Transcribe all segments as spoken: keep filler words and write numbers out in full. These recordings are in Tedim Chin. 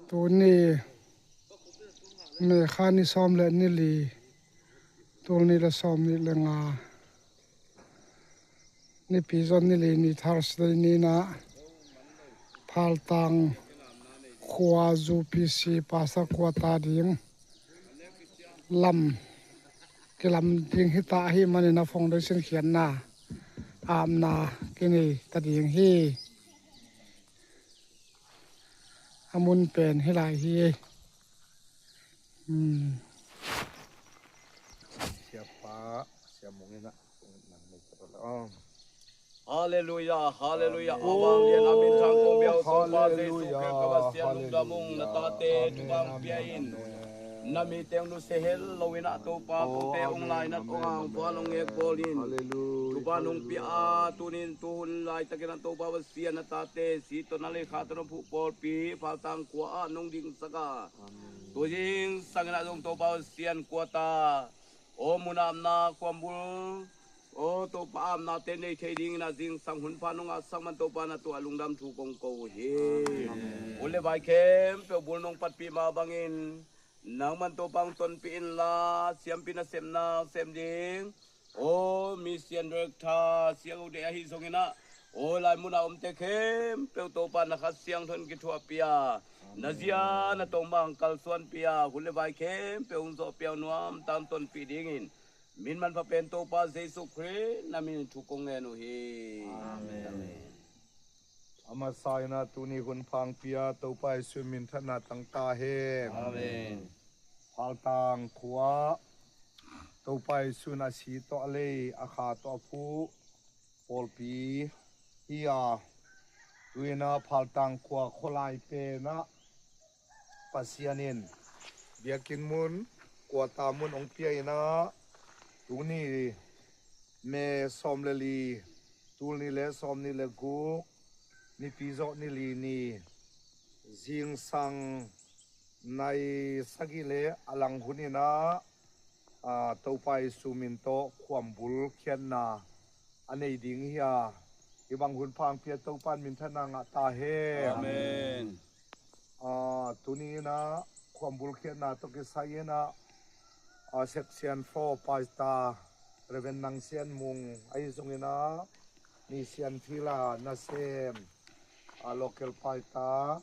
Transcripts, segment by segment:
Tuni May kha ni sawm le ni li, tul nih le sawm nih le nga, nipi zawh ni li ni, Thursday ni-in ah Phaltang khua U P C Pastor quarter ding lam kilam ding hi ta ahih manin ah foundation khiatna apna kinei ta ding hi. A mun pen hih lai hi. Hmm. Siapa, Sia Mung in ah, nang nei ta la. Halleluia, halleluia. Amen. A vanglian a minthang kong bia uh Topa Jesu Khrist ka Pasian, lungdam ung, na tate thupha hong pia in. Na mi teng nusia het lo in ah Topa, kote hong lainat, hong hang, hong phual, hong ngekbawl in. Halleluia. Thupha nong pia a, tunin tuhun laitakin ah Topa Pasian, na tate si tawh na lei kha tawh na phuh pawlpi Phaltang khua ah nong dingsak a, tu zingsang in ah zong Topa Pasian, quarter, aw, mun apna, khuambul, aw Topa, apnate nei thei dingin ah zingsang hun pha nong ngahsak man Topa, na tungah lungdam thu kong ko uh hi. Amen. Hun le vai khempeuh bul nong patpih mah bangin nangman Topa hong tonpih inla, siampi nasepna sem ding, aw, mission director, siang uh deh ahi zongin ah, aw, lai munah omte khempeuh Topa, na Kha Siangtho in kithuahpih a, na zia na tawng bang kalsuanpih a, hun le vai khempeuh hong zawhpih a, nuamtak hong tonpih dingin min manpha pen Topa Jesu Khrist na min in thu kong ngen uh hi. Amen. Amen. A masa in ah tuni hun pha hong pia Topa Jesu in minthanna tang ta hen. Amen. Phaltang khua Topa Jesu in a si tawh a lei, a kha tawh a phuh pawlpi hi a, tu-in ah Phaltang khua khualai pen ah Pasian in biakinn mun, quarter mun hong pia in ah, tuni May sawm le li, tul nih le sawm nih le guk, nipi zawh ni li ni, zingsang nai sagih le a lang hun in ah, a, Topa Jesu min tawh khuambul khiatna a nei ding hi a, hih bang hun pha hong pia Topa in minthanna ngah ta hen. Amen. A, tuni in ah khuambul khiatna tawh kisai in ah, a, Section four Pastor Reverend Nang Sian Mung ahi zongin ah, Mission Field a nasem, a, local Pastor,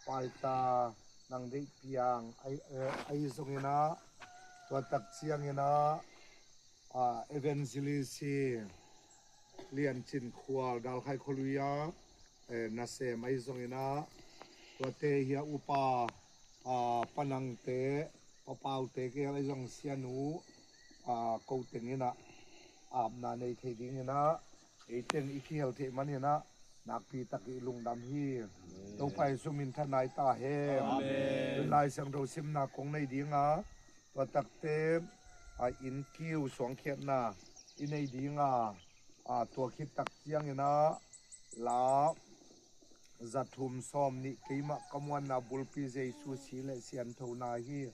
Pastor Nang Deih Piang ahi, eh, ahi zongin ah, tua tak ciangin ah, a, Evangelist Lian Cin Khual, Dalkhai khualui a, eh, nasem ahi zongin ah, tuate hi a, upa, a, Pa Nangte, Pa Paute, kei ahi zong sianu, a, ko teng in ah apna nei thei dingin ah, ei teng i kihel theih manin ah nakpi tak i lungdam hi. Amen. Topa Jesu minthanna hi ta hen. Amen. Lai Siangtho simna kong nei ding a, tua takte, a, inn kiu suangkhiatna i nei ding a, a, tua khit tak ciangin ah la za thum sawm nih keimah ka muanna bulpi Jesu si le sianthona hi.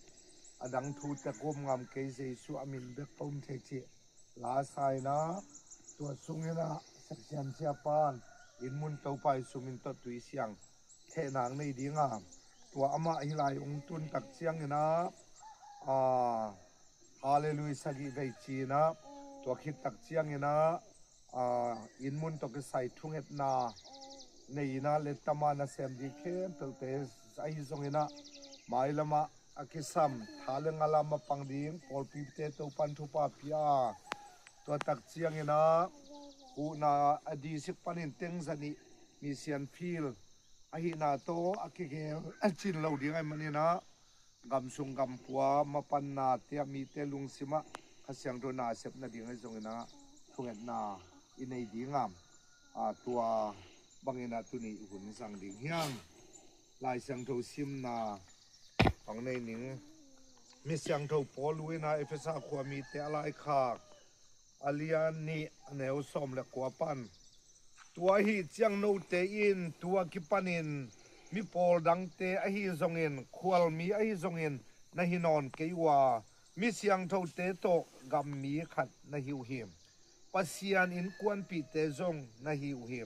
A dang thu tek om ngam kei, Jesu a min bek ka um thei cih la sa in ah, tua sungin ah Section siapa in inn mun Topa Jesu min tawh tui siang thehna hong nei ding a, tua amah hih lai hong tun tak ciangin ah, a, Hallelujah sagih vei ci-in ah, tua khit tak ciangin ah, a, inn mun tawh kisai thungetna nei in ah, lettama nasem ding khempeuhte ahi zongin ah, mailamah a kisam tha le nga lam a pang ding pawlpite Topa in thupha pia a, tua tak ciangin ah huhna a district panin teng za nih Mission Field ahihna tawh a kigel a cin lo ding ahih manin ah, gam sung gam pua mapannate ah mite lungsimah Kha Siangtho na a sep nading ahi zongin ah, thungetna i nei ding a, a, tua bangin ah tuni i hun zang ding hi hang. Lai Siangtho simna hong nei ning. Mi Siangtho Paul in ah Efesa khua mite a laikhak, a lian nih, a neu sawm le kua pan, tua ahih ciang note in tu a kipanin mi pawl dangte ahi zongin, khualmi ahi zongin na hi nawn kei uh a, mi siangthote tawh gammi khat na hi uh hi. Pasian innkuanpihte zong na hi uh hi.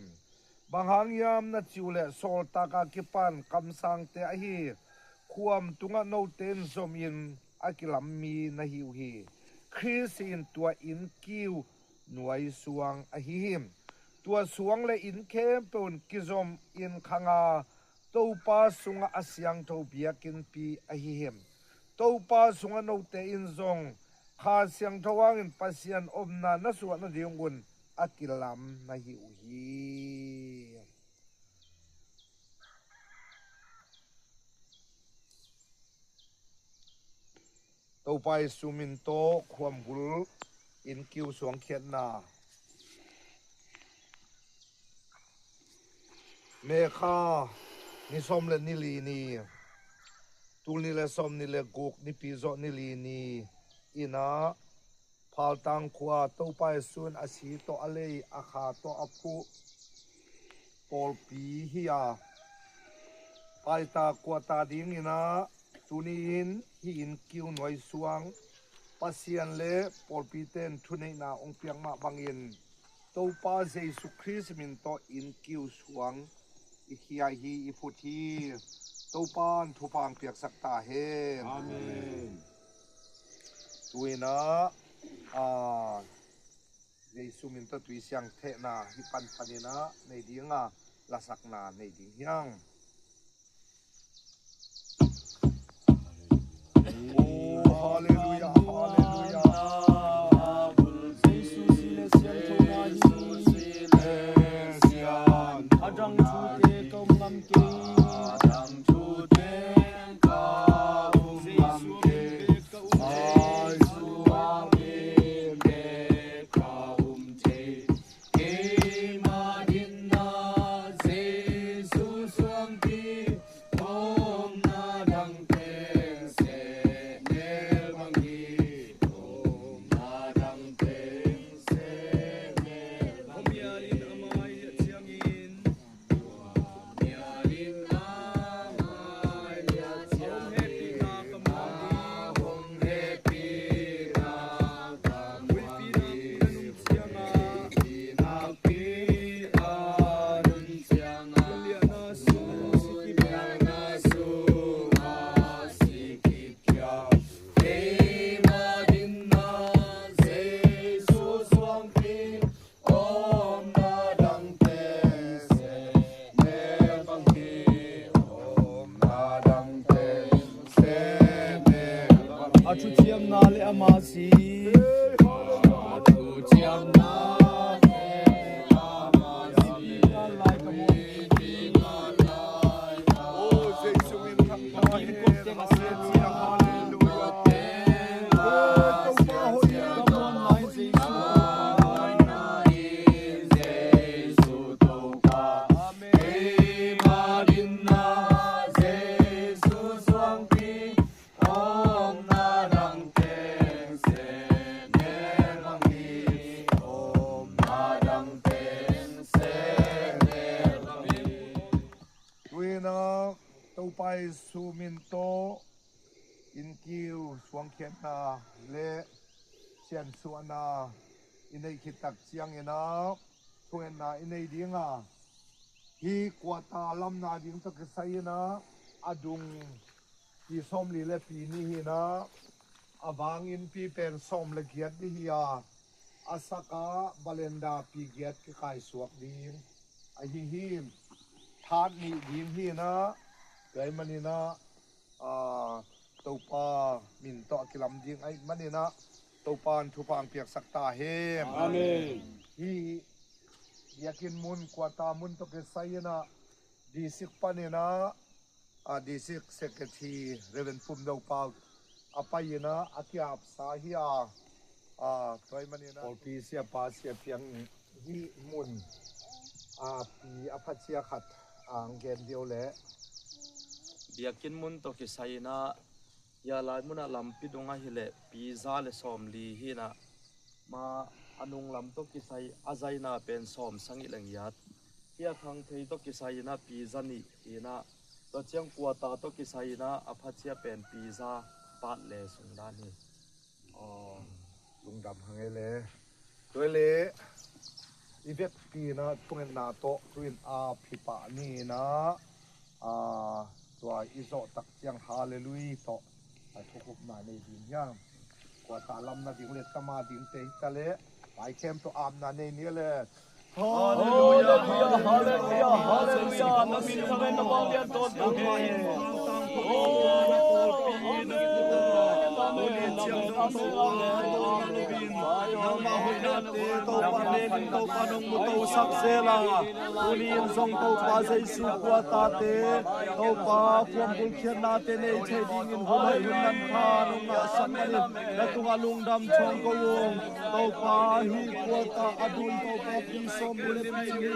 Bang hang hiam na cih uh leh, sawltak a kipan kamsangte ahi khuam tungah note in zom in a kilam mi na hi uh hi. Khrist in tua innkiu nuaisuang ahi hi. Tua suang le inn khempeuh in kizom in khang a, Topa sungah a siangtho biakinnpi ahi hi. Topa sungah note in zong Kha Siangtho hangin Pasian omna na suah nadingun a kilam na hi uh hi. Topa Jesu min tawh khuambul innkiu suangkhiatna. Mekha ni sawm le ni li ni, tul ni le sawm ni le guk, nipi zawh ni li ni in ah, Phaltang khua Topa Jesu in a si tawh a lei, a kha tawh a phuh pawlpi hi a, paita kuata dingin ah, tuni in hih innkiu nuaisuang Pasian le pawlpite in thuneihna hong piak mah bangin Topa Jesu Khrist min tawh innkiu suang i khia hi, i phut hi. Topa in thupha hong piaksak ta hen. Amen. Tu in ah, a, Jesu min tawh tui siang thehna hih panpan in ah nei ding a, lasakna nei ding hi hang. Oh, halleluiah, halleluiah. Jesu si le siangtho na hi. A dang thute ka um ngam kei. Jesu a min bek ka um thei. Keima dinna Jesu suangpi, omna dang teng seh nel bang hi, omna dang teng seh nel bang hi. Hong mial in a mai a ciangin. A thuciamna le ama si. A thuciamna le ama si. Tu in ah, Topa Jesu min tawh innkiu suangkhiatna le siansuahna i neih khit tak ciangin ah, thungetna i nei ding a, hih kuata lamna ding tawh kisai in ah, a dung pi sawmli le pi nih hi in ah, a vang innpi pen sawm le giat ding hi a, a sak ah balenda pi giat kikaisuak ding ahi hi. That nih ding hi in ah, tua ahih manin ah, a, Topa min tawh a kilam ding ahih manin ah, Topa in thupha hong piaksak ta hen. Amen. Hih biakinn mun, kuata mun tawh kisai in ah, district panin ah, a, district secretary Reverend Pum Do Pau a pai in ah, a kiapsa hi a, a, tua ahih manin ah, pawlpi siapa Sia Piang in hih mun a pi a phacia khat a hong gen dih o leh. Biakinn mun tawh kisai in ah, hih lai mun ah lampi dung ah hi leh pi za le sawmli hi in ah, ma a nung lam tawh kisai a zaina pen sawm sagih le giat. Hih a khangthei tawh kisai in ah pi za nih hi in ah, tua ciang kuata tawh kisai in ah a phacia pen pi za pat le sung dan hi. Aw, lungdam hang e le. Tua le, i vekpi in ah thungetna tawh tu in a phi pah ni in ah, a, Tua i zawh tak ciang Halleluiah tawh a thukupna nei ding hiam? Kuata lam nading le tama dingte hi ta leh, Pai khempeuh apna nei ni le. Halleluiah, halleluiah, halleluiah. Na min thang hen, na vanglian tawntung hen. Nangmah hoihnate Topa nen in Topa nong mu to sak zel a, tuni in zong Topa Jesu kuatate Topa khuambulh khiatnate nei thei dingin hun hoih hun manpha nong ngahsak manin na tungah lungdam thawng ko ung. Topa hih kuata a dun Topa pi sawm pi le pi li.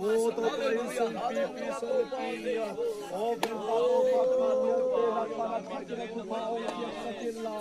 O Topa Jesu pi pi sawm pi li a. O Topa Topa pi li a te nangmah na pi kina Topa ong piaksak in la.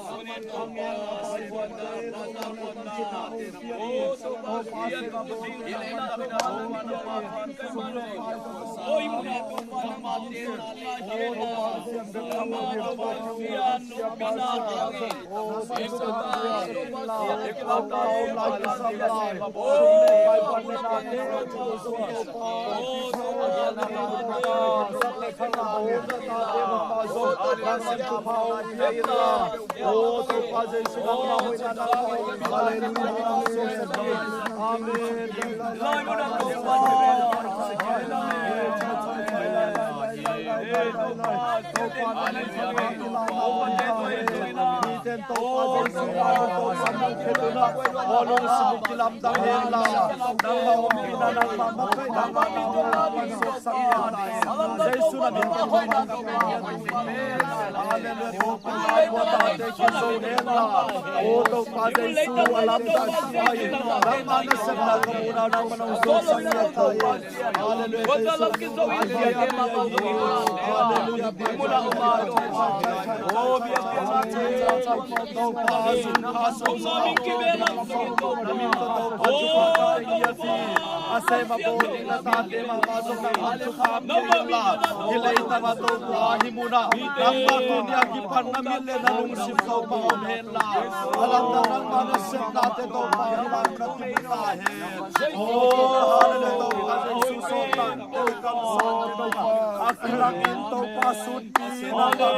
A kilang in Topa sunpi nangmah,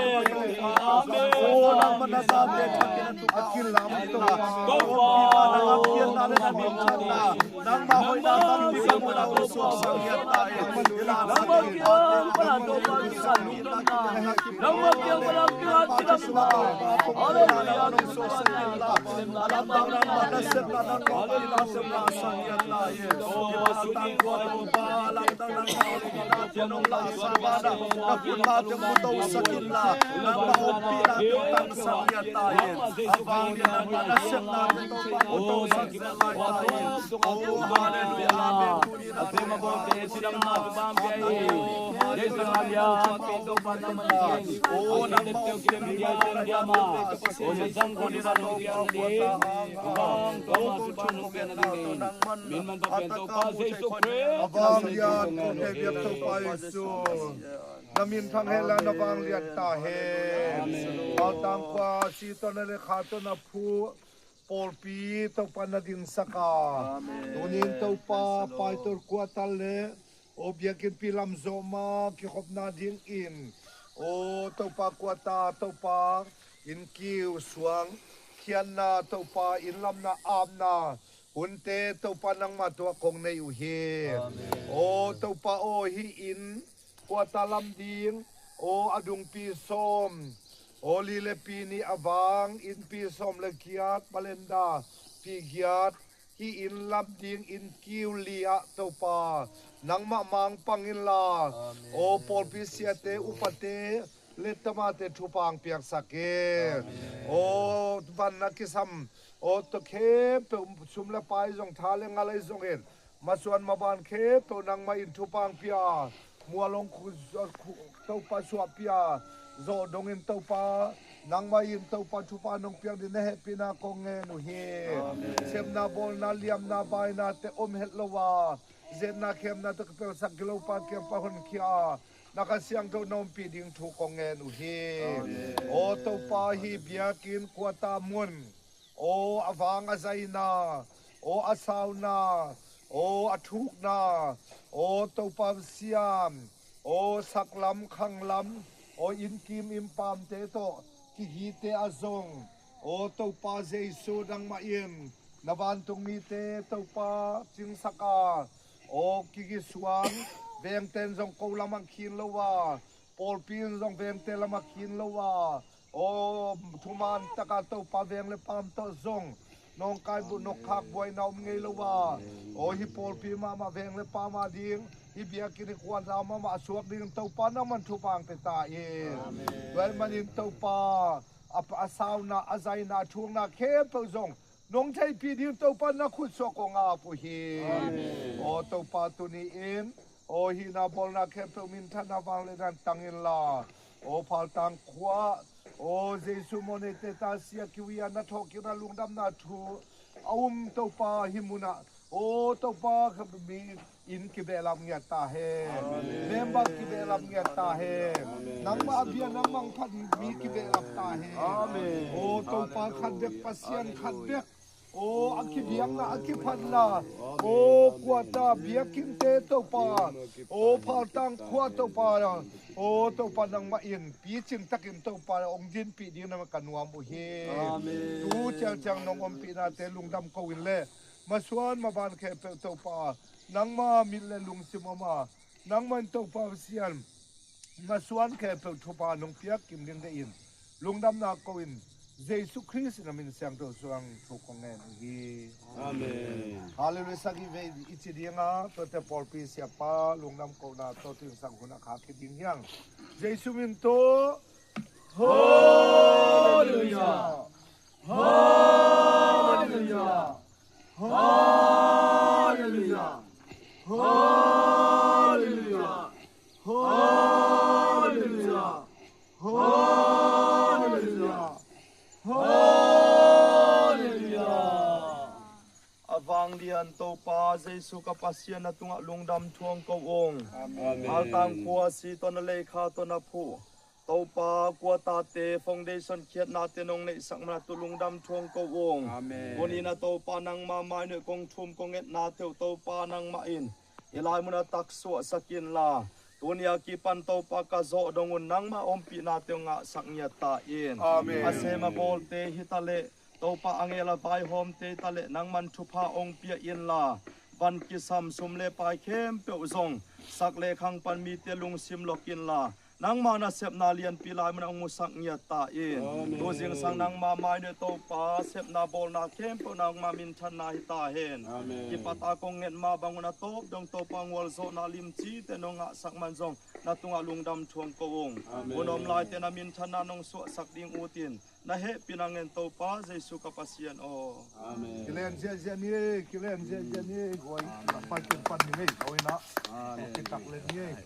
o nangmah na zate thakin a tuk a kilam tuna, Topa nangmah pianna le na minthanna, nangmah hoihna tampi ka muhna uh suaksak hiat ta in. Nangmah kiang pan a Topa kisan lungdamna, nangmah kiang pan a kilat kilamna. Halleluiah. A vanglian kong thei biak Topa Jesu, na min thang hen la, na vanglian ta hen. Paltang khua si tawh na le kha tawh na phu pawlpi Topa na dingsak a, tunin Topa Paitor kuata le o biakinnpi lam zawh ma kikhopna dingin, o Topa kuata, Topa inn kiu suang khiatna, Topa inn lamna apna hunte Topa nangmah tuah kong nei uh hi. O Topa aw, hih inn kuata lam ding, o a dungpi sawm, o li le pi nih a vang innpi sawm le giat, balenda pi giat, hih inn lam ding inn kiu li ah Topa nangmah mang pang inla, o pawlpi siate, upate le tamate thupha piaksak in. O van na kisam, o tawh khempeuh sum le pai zong, tha le nga lei zongin, masuan maban khempeuh nangmah in thupha pia, mualong khu, khu, Topa suah pia, zawh dongin Topa nangmah in Topa thupha nong piak ding na hehpihna kong ngen uh hi. Sepna, bawlna, liamna, bainate om het lo a, zetna khemna tawh kipelsak kilopa kiangpa honkhia a, na Kha Siangtho na ompih ding thu kong ngen uh hi. Aw Topa, hih biakinn kuata mun, aw a vang a zaina, aw a sauna, aw a thukna, aw Topa siam, aw saklam khanglam, aw innkim innpamte tawh kigite ah zong, aw Topa Jesu, nangmah in na vantung mite Topa cingsak a, aw kigisuang, vengte in zong ko lamah khin lo a, pawlpi in zong vengte lamah khin lo a, aw thuman taka Topa veng le pam tawh zong nawngkai bu nokkhak buaina om ngei lo a, aw hih pawlpi mahmah veng le pam a ding, hih biakinn hih khuan lam mahmah a suak ding Topa nangman thupha hong pia ta in. Amen. Tua ahih manin Topa, a, a sauna, a zaina, a thukna khempeuh zong nong theihpih ding Topa na khut suah kong ap uh hi. Amen. Aw Topa, tuni in aw hihna bawlna khempeuh minthanna vangliatna tang inla, aw Phaltang khua, aw Jesu mawhneite ta sia kiwi a na thawhkikna lungdamna thu a um Topa hih munah, aw Topa, mi inn kibehlap ngiat ta hen. Amen. Member kibehlap ngiat ta hen. Amen. Nangmah a bia nangmah hong phat mi kibehlap ta hen. Amen. Aw Topa, khat bek Pasian, khat bek, aw a kibiakna, a kiphatna, aw quarter, biakinnte Topa, aw Phaltang khua Topa, aw Topa, nangmah in picing takin Topa hong dinpih ding nangmah ka nuam uh hi. Amen. Tu ciangciang nong ompihnate lungdam ko in le, masuan maban khempeuh Topa, nangma mit le lungsim om a, nangmah in Topa Pasian, masuan khempeuh thupha nong piak kim ding deih in, lungdamna ko in, Jesu Khrist in a min siangtho suang thu kong ngen uh hi. Amen. Halleluiah. Sagih vei i ci ding a, tuate pawlpi siapa lungdam kohna tawh tun sang hun a khak khit ding hi hang. Jesu min tawh. Halleluiah. Halleluiah. Halleluiah. Halleluiah. Halleluiah. Halleluiah. Halleluiah. A vanglian Topa Jesu ka Pasian, na tungah lungdam thu hong ko ung. Amen. Phaltang khua si tawh na leikha tawh na phuh Topa, quarter-te foundation khiatnate nong neihsak man a tu lungdam thu hong ko ung. Amen. Tuni-in a Topa, nangma mai nuai kong thum kong etnate uh Topa, nangmah in hih lai munah taksuahsak inla, tuni a kipan Topa ka zawh dong un, nangmah ompihnate uh ngahsak ngiat ta in. Amen. A sem a bawlte hi ta leh, Topa, angel a vaihawmte hi ta leh, nangman thupha hong pia inla, van kisam sum le pai khempeuh zong sak le khang pan mite lungsim lok inla, nangma nasepna lianpi lai munah hong musak ngiat ta in. Amen. Tu zingsang nangma mai nuai Topa, sepna bawlna khempeuh nangma minthanna hi ta hen. Amen. Kipat a kong nget mah bangun a tawp dong Topa, ngualzawhna limcite nong ngahsak man zong na tungah lungdam thu hong ko ung. Amen. Mun om laite na minthanna nong suahsak ding ut in, na hehpihna ngen Topa Jesu ka Pasian aw. Amen. Kilen ziahziah ni, kilen ziahziah ni, guai. Amen. Pai kin pan ni ngei, guai na. Amen. Kitak len ni. Amen.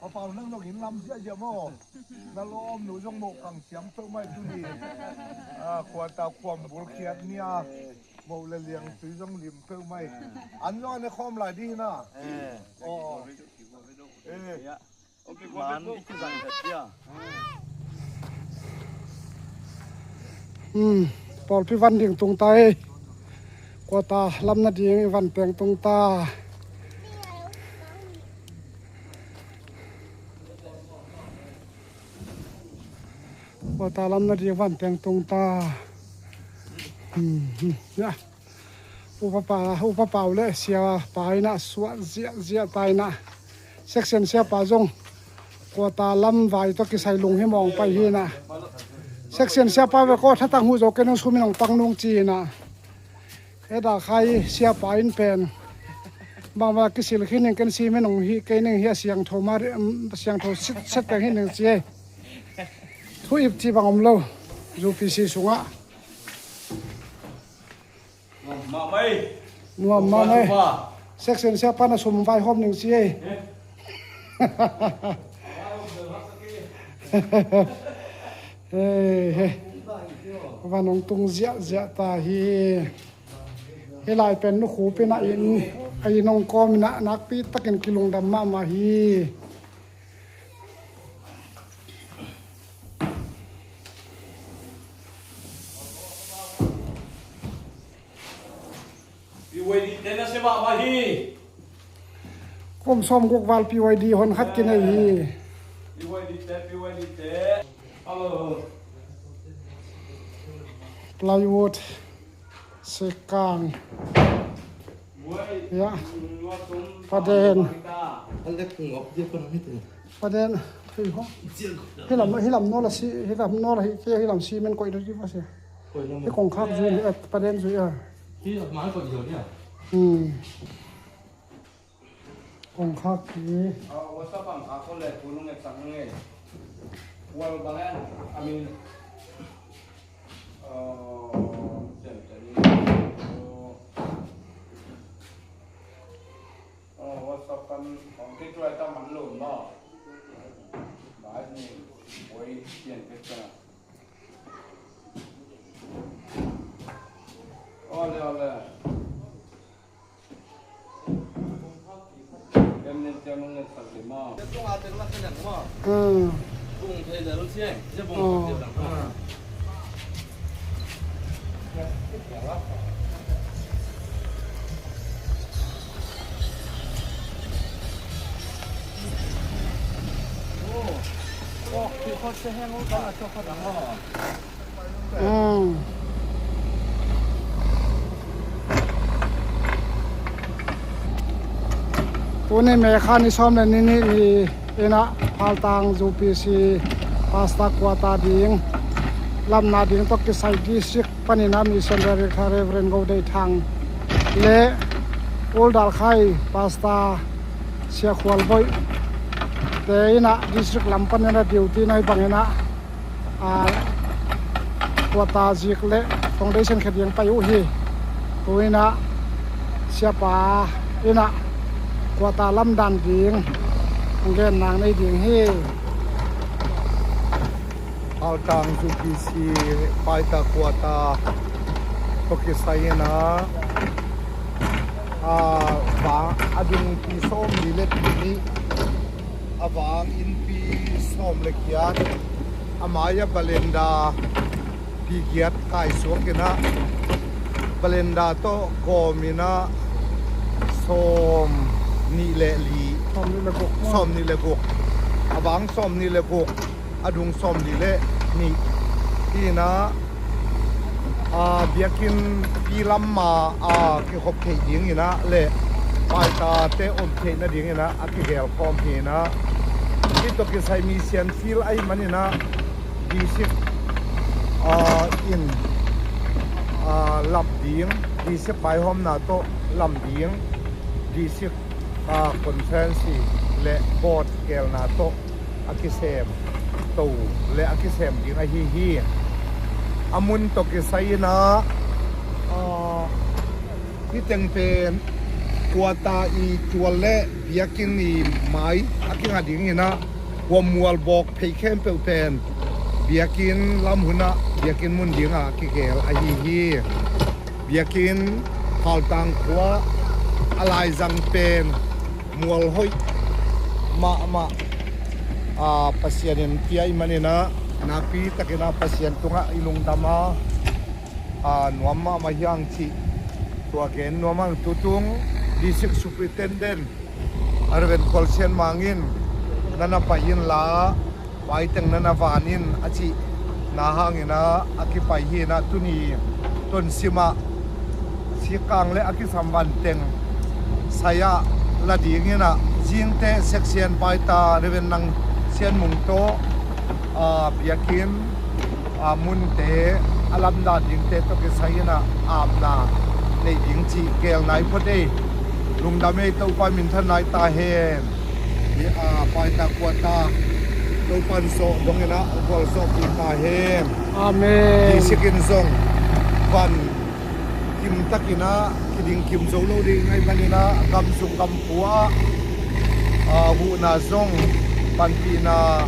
Papa, nang dong in lam ziahziah maw. Na lawm nu zong mawh kang siam peuh mai tu ni. Ah, khuata khuam bul khiat ni a. Mawh le liang tui zong lim peuh mai. An zong an ne khawm lai di hi na. Eh. Aw. Eh. Hmm, pawlpi van ding tung ta ei. Quarter lam nading i van peng tung ta. Quarter lam nading van peng tung ta. Hmm, hmm, ya. Upa pa, upa pau le siapa in a suah ziahziah ta in a. Section siapa zong quarter lam vai tawh kisai lunghimawh pai hi in a. Section siapa ve kaw, thatang huh zo kei nung, sum in hong pang nung ci in a. He dah khai siapa in pen bangmah kisil khin ning, ken simin hong hih kei ning hi a, siangtho mah, siangtho sitset peng hi ning ci ei. Thu ip ci bang om lo. U P C sungah. Nuam mah mai. Nuam mah mai. Section siapa na sum vaihawm ning ci ei. Hei, hei. Van hong tung ziahziah ta hi. Hih lai pen nu khup in a inn, a inn hong kawm in a nakpi takin kilungdam mahmah hi. P Y D te na sia mahmah hi. Kum sawmguk val P Y D hon khat kinei hi. Plywood, sekang. Ya. Paden. Paden. Hei ho. Hilam, hilam no la si, hilam no la hi, hilam cement koih dot ki pa si. Hi kongkhak zui, eh, paden zui a. Hmm. Kongkhak hi. Tuni May kha ni sawm le ni nih ni in ah Phaltang zu P C Pastor quarter ding lamna ding tawh kisai district panin ah Mission Director Reverend Go Dei Thang le Uldal Khai Pastor Sia Khual Boih te in ah district lam panin ah duty na hi bangin ah, a, quarter zik le foundation khe ding pai uh hi. Tu in ah siapa in ah quarter lamdan ding hong gen nang nei ding hi. Phaltang zu P C Pastor quarter tawh kisai in ah, a, vang a dung pi sawm li le pi nih, a vang innpi sawm le giat, a mai-ah balenda pi giat kaisuak in ah balenda tawh kawm in ah sawm nih le li, sawm nih le guk, sawm nih le guk, a vang sawm nih le guk, a dung sawm li le nih hi in ah, a, biakinnpi lam ma, a, kikhop theih ding in ah le paitate om theih nading in ah a kigelkhawm hi in ah, hih tawh kisai mission field ahih man in ah district, a, in, a, lam ding, district vaihawmna tawh lam ding, district, a, conference le board gelna tawh a kisem to le a kisem ding ahi hi. A mun tawh kisai in ah, a, hih teng pen quarter i tual le biakinn i mai a kinga ding in ah, hua mual bawk phei khempeuh pen biakinn lam hun ah biakinn mun ding ah kigel ahi hi. Biakinn Phaltang khua a laizang pen mual hoih mahmah, a, Pasian in pia ahih man in ah nakpi takin ah Pasian tungah i lungdam a, a, nuam mahmah hi hang cih tua gen nuam hang. Tutung District Superintendent Reverend Khual Sian Mang in na na pai inla, pai teng na na van in a cihna hangin ah a kipai hi in ah, tuni Tonsim ah sikkang le a kisam van teng sai-ah la ding in ah, zingteh section paita Reverend Nang Sian Mung tawh, a, biakinn, a, munte a lamdan dingte tawh kisai in ah apna nei ding cih gelna i phot ei. Lungdam ei, Topa minthanna i ta hen. Hi, a, paita quarter Topa in sawh dong in ah gualzawhpih ta hen. Amen. District in zong van kim takin ah kiding kim zo lo ding ahih manin ah gam sung gam khua ah, a, huhna zong panpihna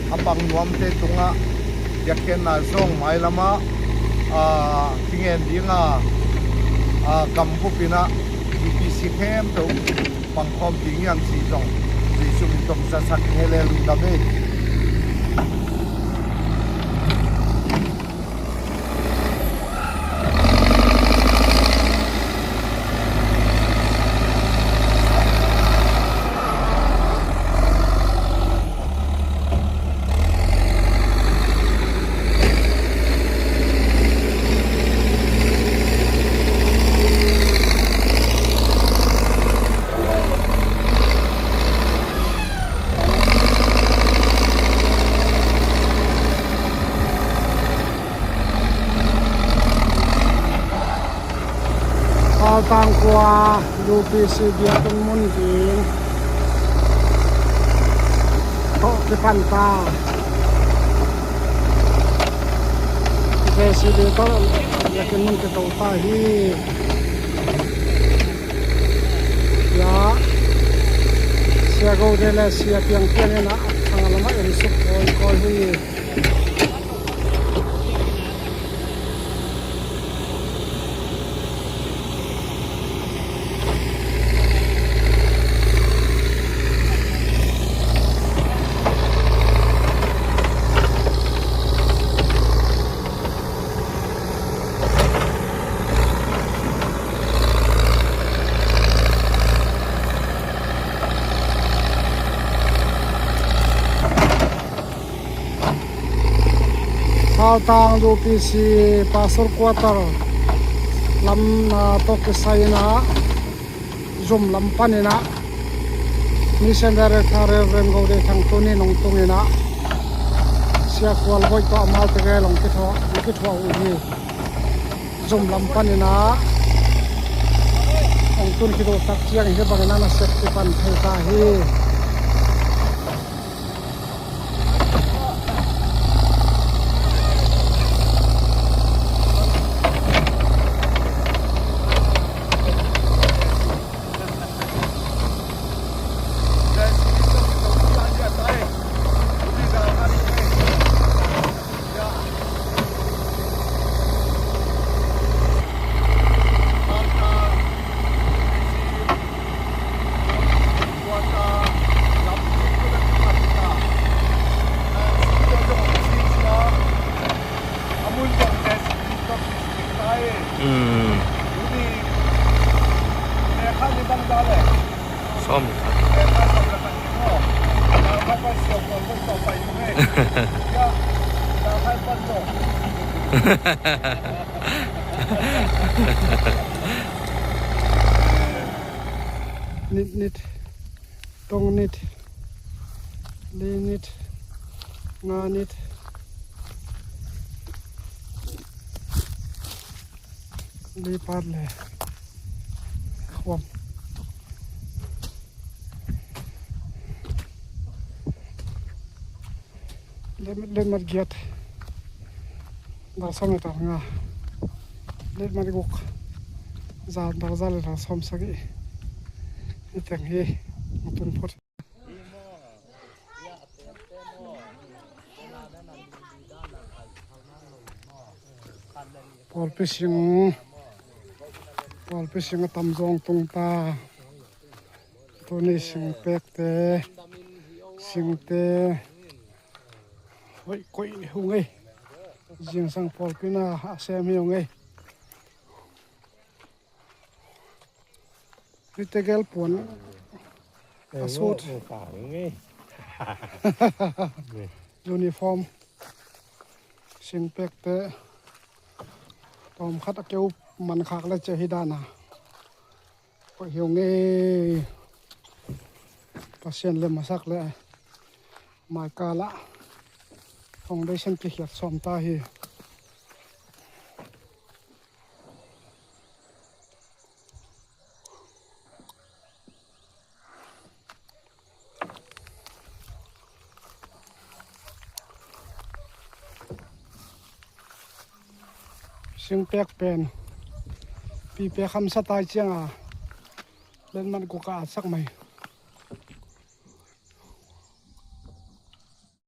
a pang nuamte tungah biakpiakna zong mailam ah, a, kingen ding a, a, gam bup in ah B P C khempeuh pangkhawm ding hi hang cih zong Jesuh min tawh zasak hi lel, lungdam ei. U P C biakinn mun ding tawh kipan ta. J C B tawh biakinn mun kito ta hi. Ya, Sia Gode le Sia Piang Piang in a thang lamah en suk kawikawi hi. Sautang U P C Pastor Quarter lam, ah, tawh kisai in a, zum lam panin a, Mission Director Reverend Gode Thang tuni nong tungin a, Sia Kual Boih tawh amaute gel hong kithuah, hong kithuah uh hi. Zum lam panin a hong tun khit uh tak ciang hih bangin a nasep kipan thei ta hi. Sawm. Nit nit, tong nit, li nit, nga nit, li pat le khuam. Let, let mat giat, dar sawm le dar nga. Let mat guk, za, dar za le dar sawm sagih. Hi teng hi, a tun phot. Pawlpi sing, pawlpi sing a tam zawng tung ta. Tuni singpekte, singte hoih koih hi ung ei. Zingsang pawlpi in a sem hi ung ei. Hih tegel puan a sut. Uniform. Singpekte tawmkhat a keu mankhak le cia hi dan a. Koih hi ung ei. Pasian lem a sak le maikal ah foundation kikhiat sawm ta hi. Singpek pen pipek hamsa tai cianga letmat guk a at sak mai.